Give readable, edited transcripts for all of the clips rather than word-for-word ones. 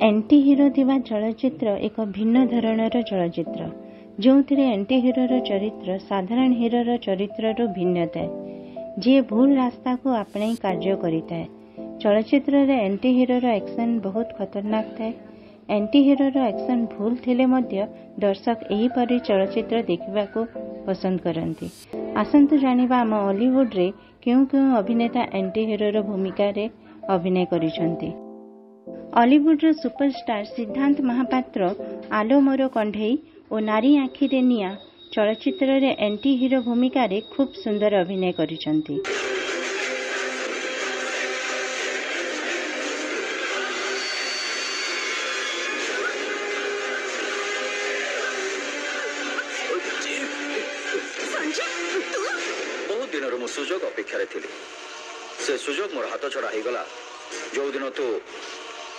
Anti hero ଥିବା ଚଳଚ୍ଚିତ୍ର ଏକ ଭିନ୍ନ ଧରଣର ଚଳଚ୍ଚିତ୍ର, ଯେଉଁଥିରେ ଆଣ୍ଟି ହିରୋର ଚରିତ୍ର ସାଧାରଣ ହିରୋର ଚରିତ୍ରରୁ ଭିନ୍ନ ଥାଏ, ଯିଏ ଭୁଲ ରାସ୍ତାକୁ ଆପଣେଇ କାର୍ଯ୍ୟ କରିଥାଏ। ଚଳଚ୍ଚିତ୍ରରେ ଆଣ୍ଟି ହିରୋର ଆକ୍ସନ୍ ବହୁତ ଖତରନାକ ଥାଏ। ଆଣ୍ଟି ହିରୋର ଆକ୍ସନ୍ ଭୁଲ ଥିଲେ ମଧ୍ୟ ଦର୍ଶକ ଏହିପରି ଚଳଚ୍ଚିତ୍ର ଦେଖିବାକୁ ପସନ୍ଦ କରନ୍ତି। ଆସନ୍ତୁ ଜାଣିବା ଆମ ଅଲିଉଡରେ କେଉଁ କେଉଁ ଅଭିନେତା ଆଣ୍ଟି ହିରୋର ଭୂମିକାରେ ଅଭିନୟ କରିଛନ୍ତି। ଅଲିଉଡର ସୁପରଷ୍ଟାର ସିଦ୍ଧାନ୍ତ ମହାପାତ୍ର ଆଲୋ ମୋର କଣ୍ଢେଇ ଓ ନାରୀ ଆଖିରେ ନିଆଁ ଚଳଚ୍ଚିତ୍ରରେ ଆଣ୍ଟି ହିରୋ ଭୂମିକାରେ ଖୁବ୍ ସୁନ୍ଦର ଅଭିନୟ କରିଛନ୍ତି। ବହୁତ ଦିନରୁ ମୁଁ ସୁଯୋଗ ଅପେକ୍ଷାରେ ଥିଲି। ସେ ସୁଯୋଗ ମୋର ହାତ ଛଡ଼ା ହେଇଗଲା ଯୋଉଦିନ ତୁ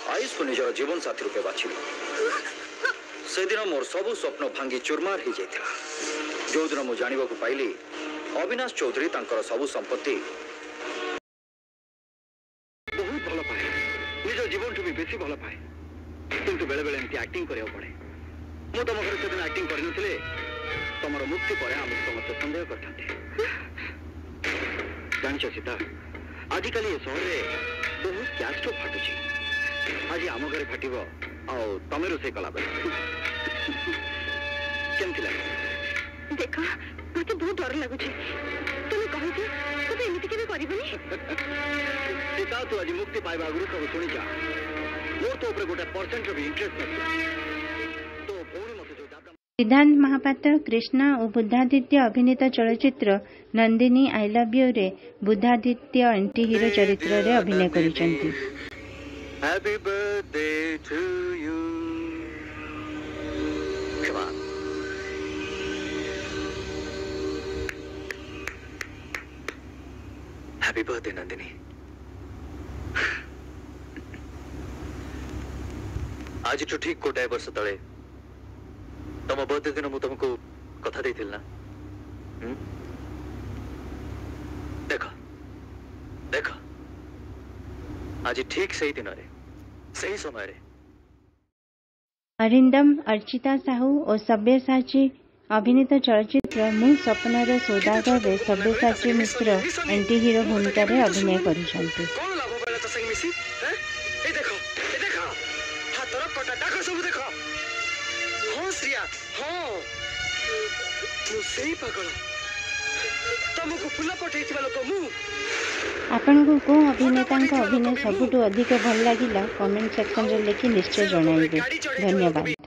ଆୟୁଷକୁ ନିଜର ଜୀବନ ସାଥୀ ରୂପେ ବାଛିଲୁ। ସେଦିନ ମୋର ସବୁ ସ୍ୱପ୍ନ ଭାଙ୍ଗି ଚୁରମାର ହେଇଯାଇଥିଲା। ଯୋଉଦିନ ମୁଁ ଜାଣିବାକୁ ପାଇଲି ଅବିନାଶ ଚୌଧୁରୀ ତାଙ୍କର ସବୁ ସମ୍ପତ୍ତି ବହୁତ ଭଲ ପାଏ, ନିଜ ଜୀବନଠୁ ବି ବେଶୀ ଭଲ ପାଏ, କିନ୍ତୁ ବେଳେ ବେଳେ ଏମିତି ଆକ୍ଟିଂ କରିବାକୁ ପଡେ। ମୁଁ ତମ ଘରେ ସେଦିନ ଆକ୍ଟିଂ କରିନଥିଲେ ତମର ମୁକ୍ତି ପରେ ଆମକୁ ସମସ୍ତେ ସନ୍ଦେହ କରିଥାନ୍ତେ। ଜାଣିଛ ସୀତା, ଆଜିକାଲି ଏ ସହରରେ ବହୁତ ଗ୍ୟାସ୍ ଷ୍ଟୋଭ୍ ଫାଟୁଛି। ଆଜି ଆମ ଘରେ ଫାଟିବ ଆଉ ତମେ ରୋଷେଇ କଲାବେଳେ କେମିତି ଲାଗେ? ଦେଖ, ମତେ ବହୁତ ଡର ଲାଗୁଛି। ତମେ କହିଛ ତମେ ଏମିତି କେବେ କରିବନି। ସୀତା, ତୁ ଆଜି ମୁକ୍ତି ପାଇବା ଆଗରୁ ସବୁ ଶୁଣିଯା। ମୋର ତୋ ଉପରେ ଗୋଟେ ପରସେଣ୍ଟର ବି ଇଣ୍ଟରେଷ୍ଟ ନଥିଲା। ତୋ ଭଉଣୀ ମତେ ଯୋଉ ଦାଦା। ସିଦ୍ଧାନ୍ତ ମହାପାତ୍ର କ୍ରିଷ୍ଣା ଓ ବୁଦ୍ଧାଦିତ୍ୟ ଅଭିନୀତ ଚଳଚ୍ଚିତ୍ର ନନ୍ଦିନୀ I love ୟୁରେ ବୁଦ୍ଧାଦିତ୍ୟ ଆଣ୍ଟି ହିରୋ ଚରିତ୍ରରେ ଅଭିନୟ କରିଛନ୍ତି। Happy birthday to you. Come on. Happy birthday, Nandini. ଆଜିଠୁ ଠିକ ଗୋଟାଏ ବର୍ଷ ତଳେ ତମ ବର୍ଥଡେ ଦିନ ମୁଁ ତମକୁ କଥା ଦେଇଥିଲି ନା? ଦେଖ ଦେଖ, ଆଜି ଠିକ ସେଇ ଦିନରେ ସେଇ ସମୟରେ। ଅରିନ୍ଦମ, ଅର୍ଚ୍ଚିତା ସାହୁ ଓ ସବ୍ୟସାଚୀ ଅଭିନୀତ ଚଳଚ୍ଚିତ୍ର ମୁଁ ସ୍ୱପ୍ନର ସୌଦାଗରରେ ସବ୍ୟସାଚୀ ମିଶ୍ର ଆଣ୍ଟି ହିରୋ ଭୂମିକାରେ ଅଭିନୟ କରିଛନ୍ତି। କଣ ଲାଭ ପାଇଲା ତା ସାଙ୍ଗେ ମିଶି? ଏ ଦେଖ, ଏ ଦେଖ, ହାତର କଟା ଦାଗ ସବୁ ଦେଖ। ହଁ ଶ୍ରିୟା, ହଁ, ମୁଁ ସେଇ ପାଗଳ, ତମକୁ ଫୁଲ ପଠେଇଥିବା ଲୋକ ମୁଁ। ଆପଣଙ୍କୁ କେଉଁ ଅଭିନେତାଙ୍କ ଅଭିନୟ ସବୁଠୁ ଅଧିକ ଭଲ ଲାଗିଲା କମେଣ୍ଟ ସେକ୍ସନରେ ଲେଖି ନିଶ୍ଚୟ ଜଣାଇବେ। ଧନ୍ୟବାଦ।